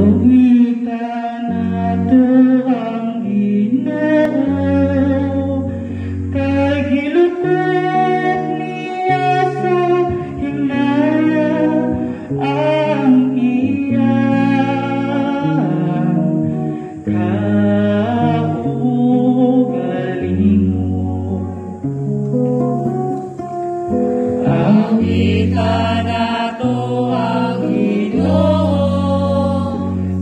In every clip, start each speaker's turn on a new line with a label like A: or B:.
A: Awitan nato ang Ginoo, kay gilukop niya sa himaya ang iyang kaugalingon.
B: Awitan nato ang Ginoo,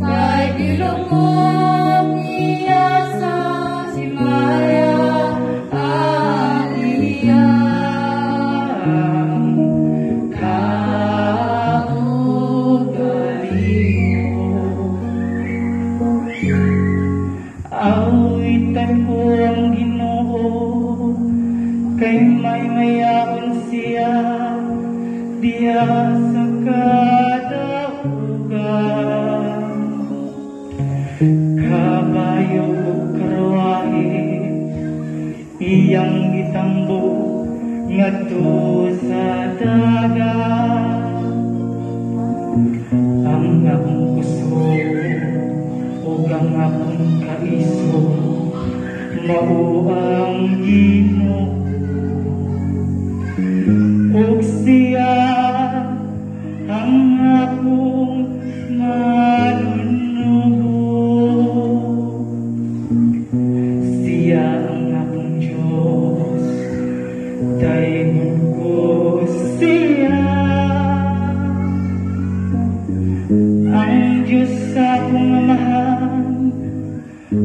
B: kay gilukop niya sa himaya ang iyang
A: kaugalingon. Awitan ko ang Ginoo, kay maymayaon siya diha sa kadaugan. Kabayo ug karwahe iyang gitambok ngadto sa dagat. Ang akong kusog ug ang akong kaisog mao ang Ginoo, ug siya ang akong manunubo. Siya ang akong Diyos, daygon ko siya. Ang Diyos sa akong amahan,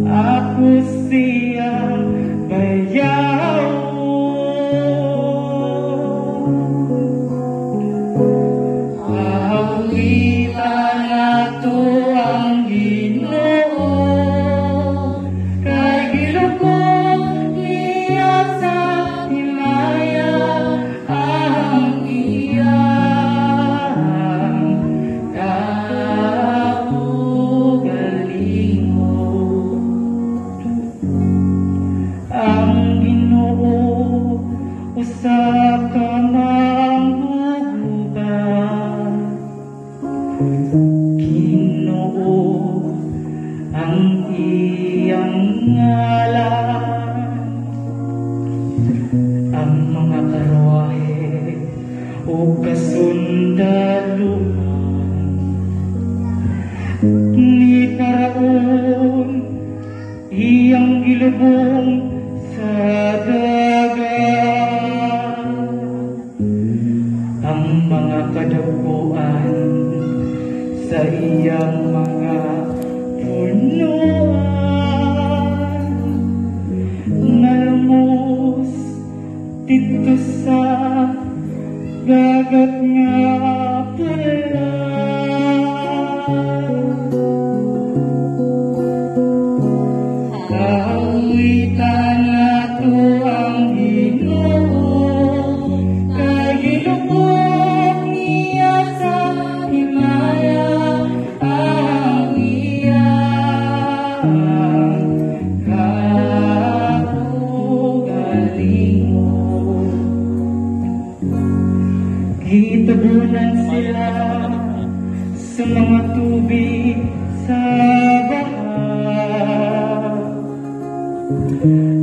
A: ako siyang bayawon.
B: Awitan nato ang Ginoo, kay gilukop niya sa himaya ang iyang kaugalingon.
A: Ang Ginoo usa ka manggugubat, Ginoo ang iyang ngalan. Ang mga karwahe ug kasundaluhan ni Paraon iyang gilubong sa dagat. Ang mga kadagkuan sa iyang mga punuan nalumos didto sa Dagat nga Pula.
B: Awitan nato ang Ginoo, kay gilukop niya sa himaya ang iyang kaugalingon.
A: Gitabunan sila sa mga tubig sa baha.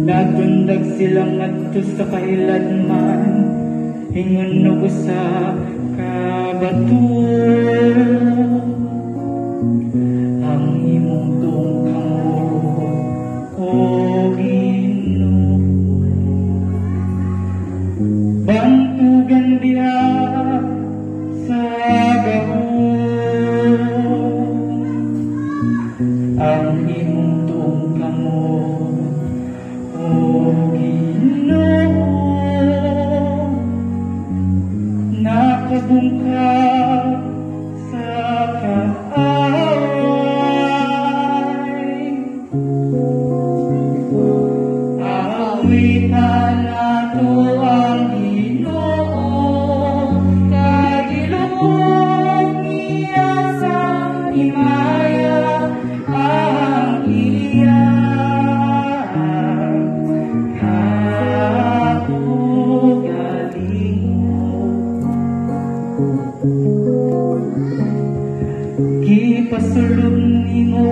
A: Natundag sila ngadto sa kahiladman, ingon og usa ka bato. Ang imong tuong kamot, O Ginoo, bantugan diha sa gahom. Ang imong tuong kamot, O Ginoo, nakabungkag sa kaaway.
B: Awitan nato ang Ginoo, kay gilukop niya sa himaya ang
A: Gipasulod nimo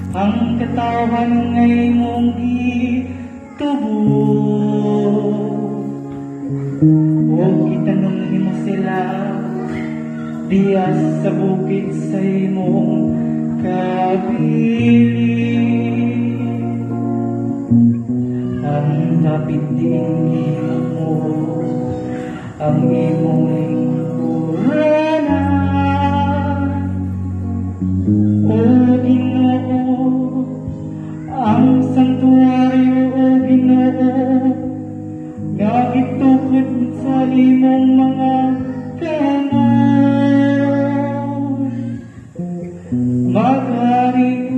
A: ang katawhan nga imong gitubo ug gitanom nimo sila diya sa bukid sa imong kabilin. Ang dapit diin mo ang imong lingkuranan. O Ginoo, ang santuaryo, O Ginoo, nga gitukod sa imong mga kamot. Maghari